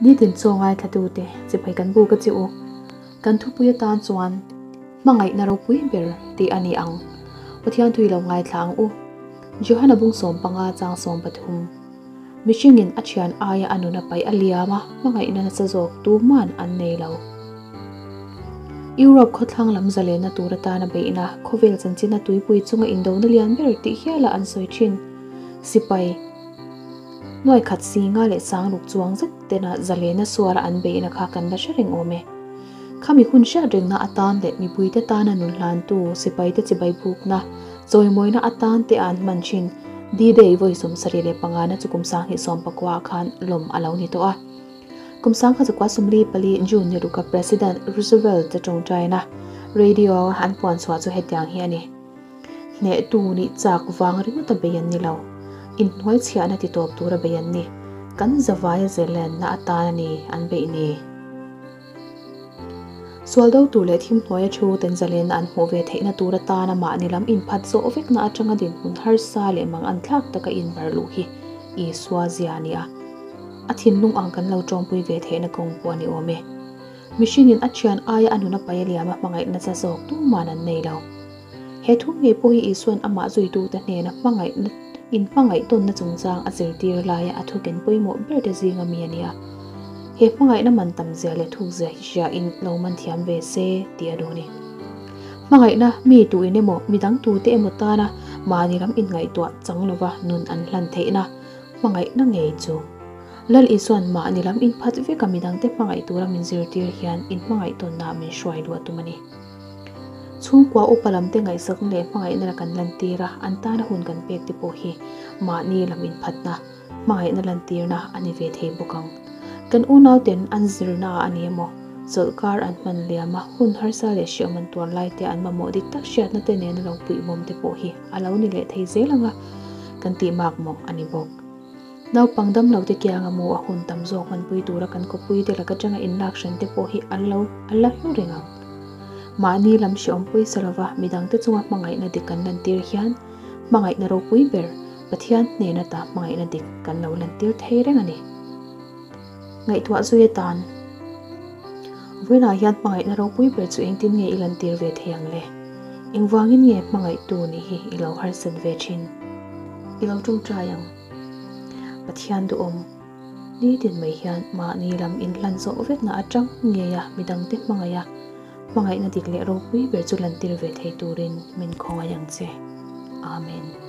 Nitin chaw ngaithlatute chibai kan buk a che u. Kan thupui atan chuan hmangaihna ropui ber tih a ni ang. Pathian thui lo ngaithla ang u. Johana bung 15 chang 13. Mihringin a thian aia a nun a paih a liam a, hmangaihna nasa zawk tuman an nei lo. Europe khawthlang lam zalenna tur atana beihna khawvel chanchina tuipui chunga indona lian ber tih hiala an sawi thin. Sipai nuai khat si nga leh sang ruk chuang zet tena zalena suara an beihna kha kan la hre reng awm e. Khami hun hriat rengna atan leh mipuite tana nun hlantu sipaite chibai bukna chawimawina atan te an hman thin D-Day vawi 75 na chu kum 2019 ah khan lawm a lo ni tawh a. Kum 1944 June ni ruka President Roosevelt te tawngtaina radio a an puan chhuah chu hetiang hi a ni. Hnehtu nih chak vang ringawt a bei an ni lo. Inhnuai chhiahna ti tawp tur a bei an ni. Kan zavaia zelenna atan a ni an beih ni. Sual do tur leh thim hnuaia thu ten zalenna an hmuh ve theihna tur atana mahni lam inphat zawh vekna atanga dinhmun harsa leh mang an thlak taka inbar luh hi Isua zia a ni a. A thinlung ang kan lo tawngpui ve theihna kawng pawh a ni awm e. Mihringin a thian aia a nun a pai a liam a hmangaihna za zawk tuman an nei lo. He thu ngei pawh hi Isuan amah zuitute hnena hmangaihna inhmangaih tawnna chungchang a zirtir laia a thuken pawimawh ber te zinga mi a ni a. He hmangaihna man tam zia leh thuk zia hi hria in lo man thiam ve se tih a duh a ni. Hmangaihna mi tu in emaw midang tute emaw tana mahni lam inngaihtuah chang lova nun an hlan theihna hmangaihna ngei chu Lal Isuan mahni lam inphat veka midangte hmangaih tura min zirtir hian inhmangaih tawnna min hruai luah tum a ni. Chhungkua upa lam te ngaihsak leh hmangaihna la kan lantir a, an tana hun kan pek te pawh hi mahni lam inphatna, hmangaihna lantirna a ni ve thei bawk ang. Kan unauten an zirna ah a ni emaw, chawlhkar an hman liam a, hun harsa leh hriam an tuar lai te an mamawh dik tak hriatna te nena lo puihmawm te pawh hi a lo ni leh thei zel ang a, kan tih makmawh a ni bawk. Naupang damlo te kianga mu a hun tam zawk hmanpui tura kan khawpui te laka tanga inlak hran te pawh hi an lo a la hlu reng ang. Mahni lam hreawm pawisa lova midangte chunga hmangaihna dik kan lantir hian hmangaihna ropui ber Pathian hnena ta hmangaihna dik kan lo lantir thei reng a ni. Ngaihtuah zui atan Vawiinah hian hmangaihna ropui ber chu engtin nge i lantir ve thei ang le? Engvangin nge hmangaihtu nih hi i lo harsat ve thin? I lo tawngtai ang. Pathian duhawm, nitin mai hian mahni lam inhlan zawh vekna atang ngei a midangte hmangaih a, hmangaihna dik leh ropui ber chu lantir ve thei turin min khawngaih ang che. Amen.